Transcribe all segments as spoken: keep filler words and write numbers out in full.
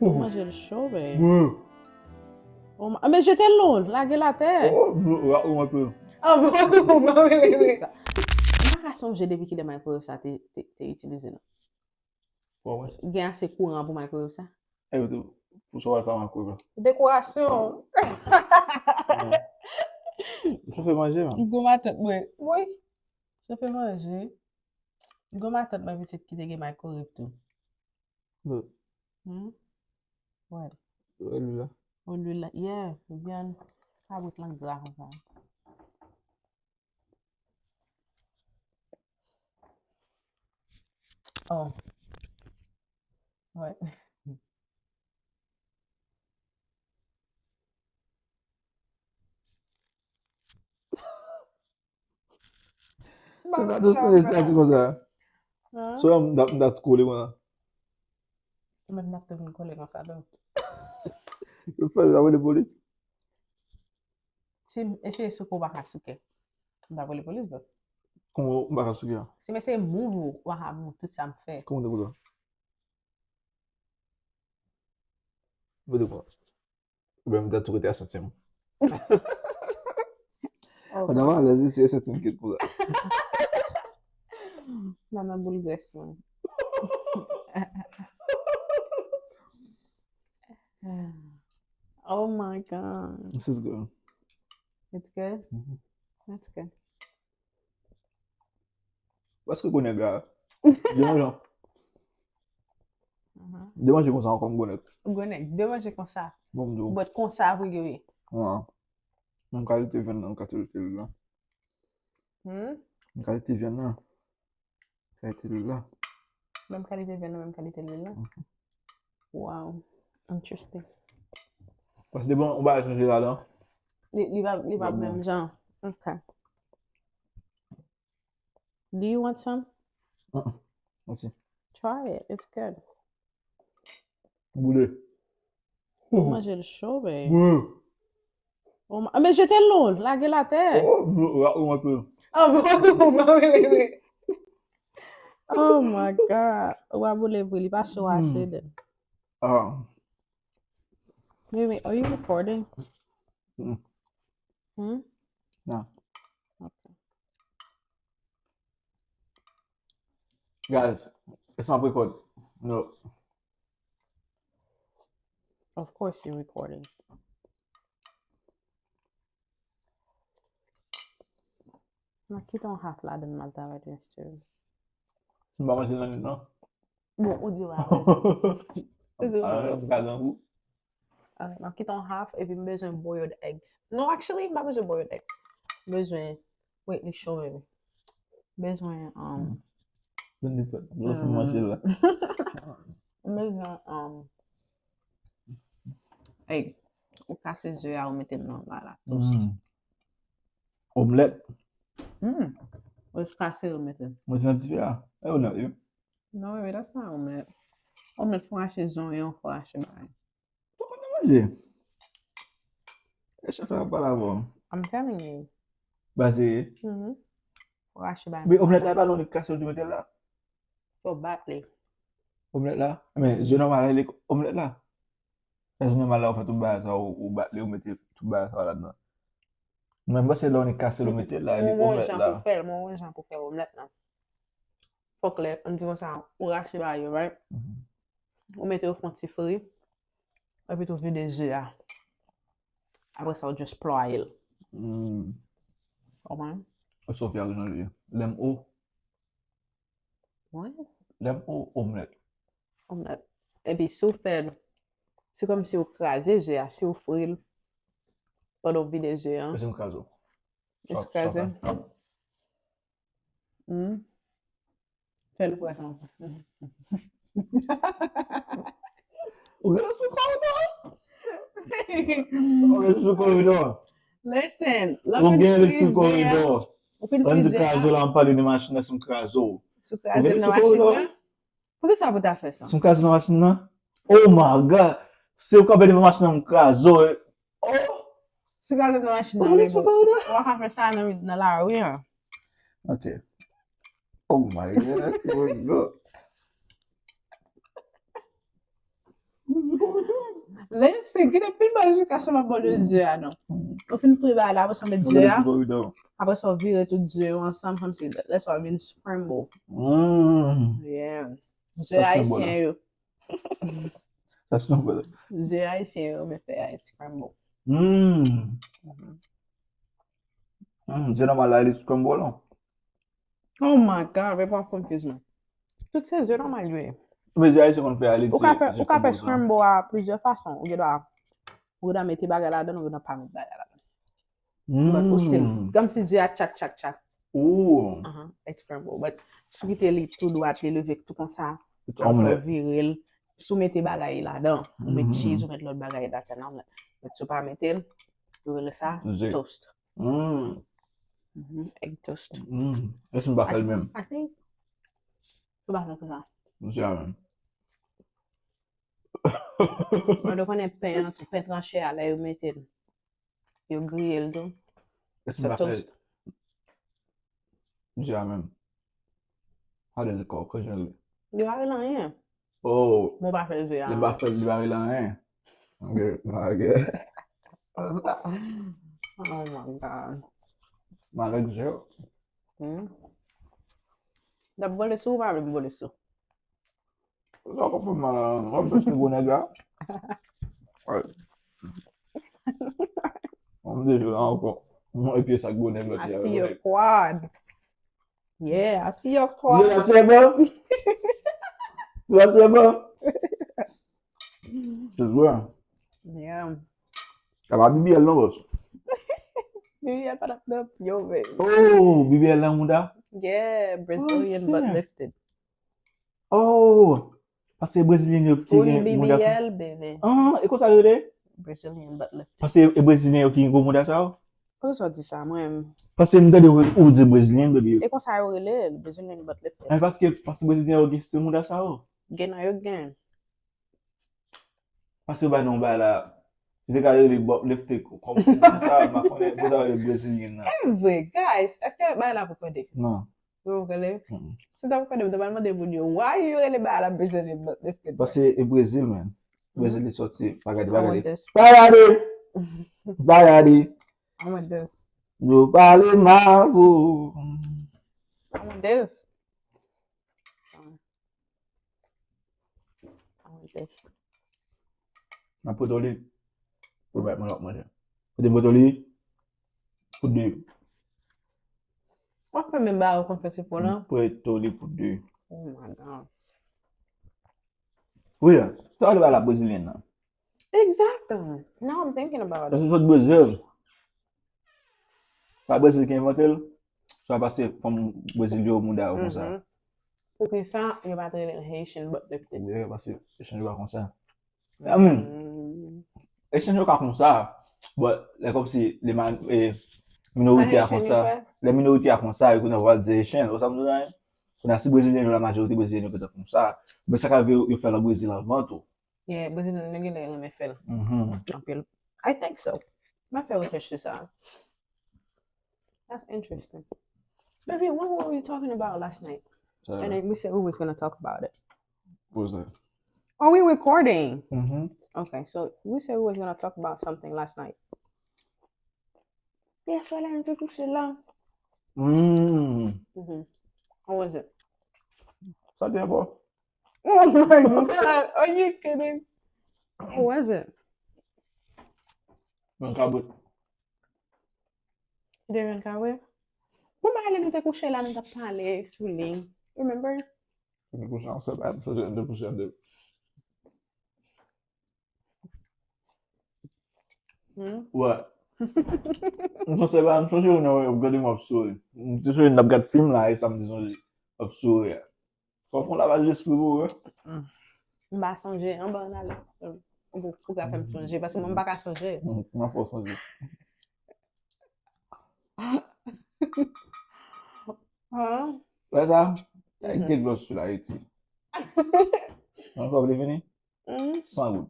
Ou manje l cho, babe. Wi. Oh, ma- men jete l non, lage l atè. Oh, bro, ra- ou mwen pe. Ah bon, mwen, wi, wi, wi. Sa- Mwen pa ka sonje depi kilè microwave sa te, te, te itilize non. Gen ase kouran pou microwave sa? E pou sa w al fè microwave la? Dekorasyon. Chofe manje, man. Gwo matant mwen. Wi. Chofe manje. Gwo matant mwen pitit ki te gen microwave tou. Lè. Hmm? Wè. Wè lwil la. Wè lwil la. Yeah, vyann kabrit lan gra konsa. Oh. Wè. Se ta tou sou estati konsa. Hein? So, m ta, m ta kole konsa. Ou menm n ap te vin kole konsa tou. Yo fè l, yo rele polis. Si m eseye souke, ou pa ka souke. M ta rele polis, bro. Kòman ou pa ka souke a? Si m eseye move ou, ou pa ka move tout sa m fè. Kòman ou te koule? Ou te koule? Oubyen m ta tou rete a santi m. Oh, mwen alèz isi, e santi m kit pou la. Nan nan boul grès mwen. Oh my God. This is good. It's good? Mm-hmm. That's good. Paske gwo nèg la, de manje. Mhm. De manje konsa ankò m gwo nèg. Gwo nèg, de manje konsa. Bon, m di w. But konsa vre yo ye. Wi. Menm kalite vyann nan, kalite lwil la. Hmm? Menm kalite vyann nan. Kalite lwil la. Menm kalite vyann nan, menm kalite lwil la. Mhm. Wow. Interesting. Paske depi yon bagay chanje ladan. Li, li pa, li pa menm jan. Ok. Do you want some? Uh-uh. Mèsi. Try it. It's good. Boule. Ou manje l cho, babe. Wi. Oh, ma- men jete l non, lage l atè. Oh, bro, ra- ou mwen pe. Ah bon, mwen, wi, wi, wi. Oh my God. Ou a boule vre, li pa cho ase, then. Ah. Baby, are you recording? Mm. Hmm? No. Okay. Guys, it's not record. No. Of course you're recording. Mwen kite yon half ladan m al travay demen, still. Si m pa manje l nan nwit, non? Bon, ou di w a rezon. Ou di w a rezon. Alright, m kite yon half, epi m bezwen boiled eggs. No, actually, m pa bezwen boiled eggs. M bezwen, wait, li cho, baby. Bezwen, um, Vin li fèt. Lè w fin manje l la. M bezwen, um, egg. Ou kase ze a, ou mete l nan la, la, toast. Mm. Omlèt. Mm. Ou kase l, ou mete l. Mwen te nan dife a. E omlèt, wi. No, baby, that's not omelette. Omlèt, fò rache zonyon, fò rache bagay. Ou konn manje. E chèf la ap pale avè w. I'm telling you. Baze. Mhm. Fò rache bagay. Men omlèt la, e pa nan li kase l, ou mete l la. Fò bat li. Omlèt la? Men, ze nòmal la, li omlèt la. Sa se nòmal la, ou fè tout bagay sa, ou, ou bat li, ou mete tout bagay sa ladan. Mwen, m panse lè w ni kase l, ou mete l la, li omlèt la. Mwen wè jan pou fè l, mwen wè jan pou fè omlèt la. Fòk lè, ann di konsa, ou rache bagay yo, right? Mhm. Ou mete yo fè yon ti fri, epi tou vide ze a. Apre sa, ou just plwaye l. Mm. Konprann? Sofia, jan li ye. Lè m o. Wi. Lè m o, omlèt. Omlèt. Epi si w fè l, se kòmsi w kraze ze a, si w fri l, pandan w vide ze a. E si m kraze w? E si w kraze l? Hmm. Fè l pwazon. Ou gen lespri koridò? Ou gen lespri koridò? Listen, lè w fin fri ze a, ou fin fri ze a. Lè m di kraze w la, m pale de machin nan, si m kraze w. Si w kraze m nan machin nan? Poukisa pou ta fè sa? Si m kraze w nan machin nan? Oh my God! Si w kanpe devan machin nan, m kraze w. Oh! Si w kraze m nan machin nan, w ap fè sa nan, nan lari a. Ok. Oh my God, that's so good. Ou gen lespri koridò? Listen, kite pil modifikasyon m ap ba w de ze a non. Ou fin fri bagay la, apre sa w met ze a, apre sa w vire tout ze yo ansanm, kòmsi lè sa w vin scramble. Yeah. Ze ayisyen yo. Sa scramble. Ze ayisyen yo, men fè a scramble. Mm. Mm, ze nòmal la, li scramble, non? Oh my God, reponn confuse mwen. Tout se ze nòmal yo ye. Men ze ayisyen konn fè a, li ou ka fè, ou ka fè scramble a plizyè fason. Ou gen dwa, ou gen dwa mete bagay ladan, ou gen dwa pa met bagay ladan. But ou still, kòmsi ze a tchak, tchak, tchak. Ahan, egg scramble. But si w kite li tou dwat, li leve tou konsa, apre sa w vire l, si w mete bagay ladan, ou met cheese, ou met lòt bagay, that's an omelet. But si w pa mete l, yo rele sa toast. Mm. Mhm, egg toast. Mm. Èske m pa fè l menm? I think. Ou pa fè konsa. M sou a menm. Mwen te konnen pen an, pen tranche a, lè yo mete l, yo griye l tou. Èske m pa fè toast? M sou a menm. How does it call? Kòman l rele? Li pa rele anyen. Oh. Mwen pa fè ze a. Li pa fè, li pa rele anyen. Ok, ok. Oh my God. Malèk je. Hmm. N ap vole sou ou pa vle m vole sou? Sa w konn fè m mal la, non? W ap jis ki gwo nèg la. Wi. Mwen m deja la ankò. Mwen epi sa gwo nèg lòt. I see your quad. Yeah, I see your quad. Sa trè bon. Sa trè bon. Se vre. Yeah. Sa pa B B L non, boss. B B L pa t ap nan pye w, baby. Oh, B B L nan mouda? Yeah, Brazilian butt lifted. Oh, paske brezilyen yo ki gen mouda. Full B B L, baby. Ah, e konsa yo rele? Brazilian butt lifted. Paske e brezilyen yo ki gen gwo mouda sa yo? Poukisa w di sa, mwen menm? Paske m tande ou, ou di brezilyen, baby. E konsa yo rele l, Brazilian butt lifted. Eh, paske, paske brezilyen yo gen stil mouda sa yo. Gen nan yo gen. Paske yo bay non bagay la. Yo te ka rele butt lifted kòm sa, m pa konnen, pou sa rele brezilyen nan. E vre, guys, èske bagay la pou kode? Non. Yo rele? Mm-mm. Si w ta pou kode, m ta pral mande moun yo, why yo rele bagay la Brazilian butt lifted? Paske e Brezil, man. Brezil li sòti, pa gade, pa gade. Pa gade! Pa gade! I want this. Yo pale mal pou. I want this. I want this. Mwen pote w li. Pou bay mwen lòt manje. Pote m pote w li. Pou de. W ap fè menm bagay ou konn fè se fò lan? Pote w li pou de. Oh my God. Wi, sa w ale ba la brezilyen nan. Exactly. Now I'm thinking about it. Paske sot Brezil. Pa Brezil ki envante l. Swa paske fanm Brezil yo mouda yo konsa. Mhm. Poukisa yo pa t rele l Haitian butt lifted? Wi, paske Haitian yo pa konsa. I mean, Haitian yo ka konsa, but lè kòmsi le man, eh, minorite a konsa, lè minorite a konsa, yo konnen w ap di Haitian, ou sa m di w la, kounye a si brezilyen yo, la majorite brezilyen yo petèt konsa, men sa ka rive yo fè l an Brezil anvan tou. Yeah, brezilyen yo genlè renmen fè l. Mhm. Anpil. I think so. M ap fè rechèch sou sa. That's interesting. Baby, what were we talking about last night? And then we said we was gonna talk about it. What was that? Are we recording? Mm-hmm. Okay, so we said we was gonna talk about something last night. Yè swa la nou te kouche la. Mm. Mm-hmm. How was it? Sa te bon. Oh my God, are you kidding? How was it? Mwen ka bout. Devan kare. Bon, bagay la nou te kouche la, nou t ap pale sou li. Remember? Nou te kouche ansanm, m sonje nou te kouche ansanm. Hmm? Wè. M sonje pa, m sonje ou nan w ap gade m w ap souri. M te sonje n ap gad fim la, e sa m te sonje w ap souri a. Fò w fè yon lavaj lespri pou ou, wi. Mm. M pa sonje, anba ann ale. Ou, ou ka fè m sonje, paske mwen m pa ka sonje. Mm, mwen fè w sonje. Wè sa? Ki glòs sou Ayiti? Mwen fè w vle vini? San goud.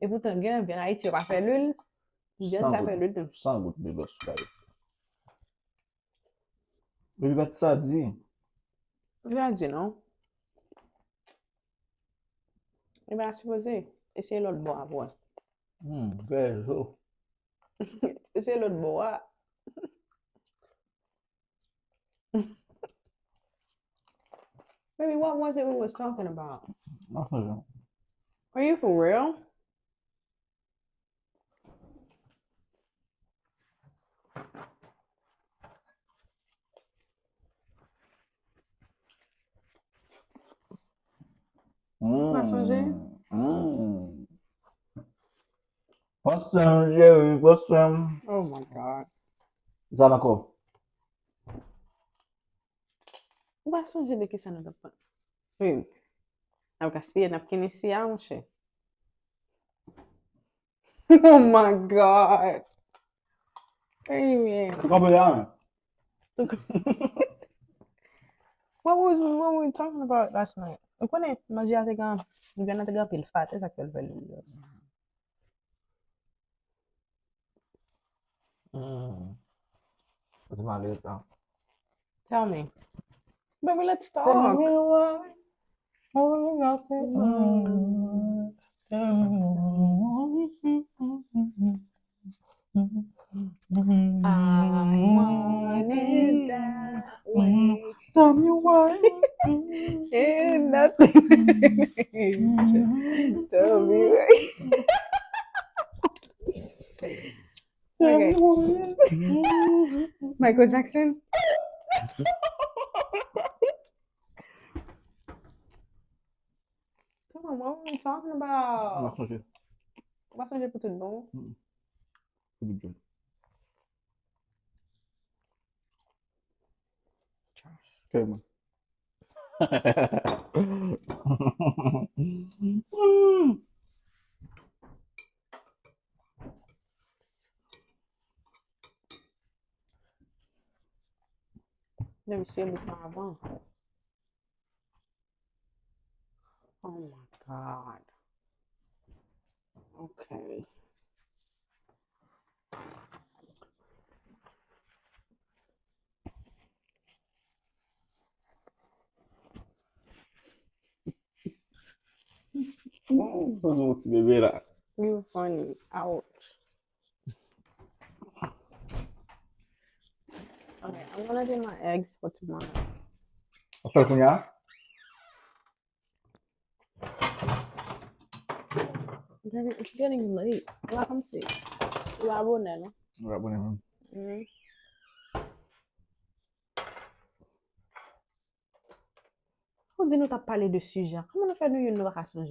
Epoutan, gen vyann Ayiti yo pa fè lwil. Vyann sa fè lwil tou. San goud de glòs sou Ayiti. Epi pa t sa di. Li pa di non. Li pa sipoze. Eseye lòt bò a pou wè. Hmm, trè cho. Eseye lòt bò a. Baby, what was it we was talking about? Are you for real? Ou pa sonje? Mm. Pran swen m, cheri, pran swen m. Oh my God. Sa nan kò. Ou pa sonje de kisa nou t ap pale? Wi. N ap gaspiye napkin isi a, monchè. Oh my God. Amen. Ou konprann la, men? What was, what were we talking about last night? Ou konnen, manje a te gen, vyann nan te gen anpil fat, e sa k fè l fè l. Mm. Ou di malere sa. Tell me. Baby, let's talk. Tell me why. Oh, nothing. Mm. Tell me why. I want it that way. Tell me why. Ain't nothing. Tell me why. Okay. Michael Jackson. Come on, what were we talking about? Ou pa sonje. Ou pa sonje pou tout bon? Mm-mm. Pou tout bon. Kè mwen. Depi se bout la avan. Oh my God. Okay. Oh, yon ti bebe la. You funny. Ouch. Okay, I'm gonna do my eggs for tomorrow. Ou fè l kounye a? Baby, it's getting late. Ou pa konn si. Ou abone, non? Ou abone, non? Mm. Ou di nou t ap pale de sijè. Kòman nou fè nou youn nou pa ka sonje?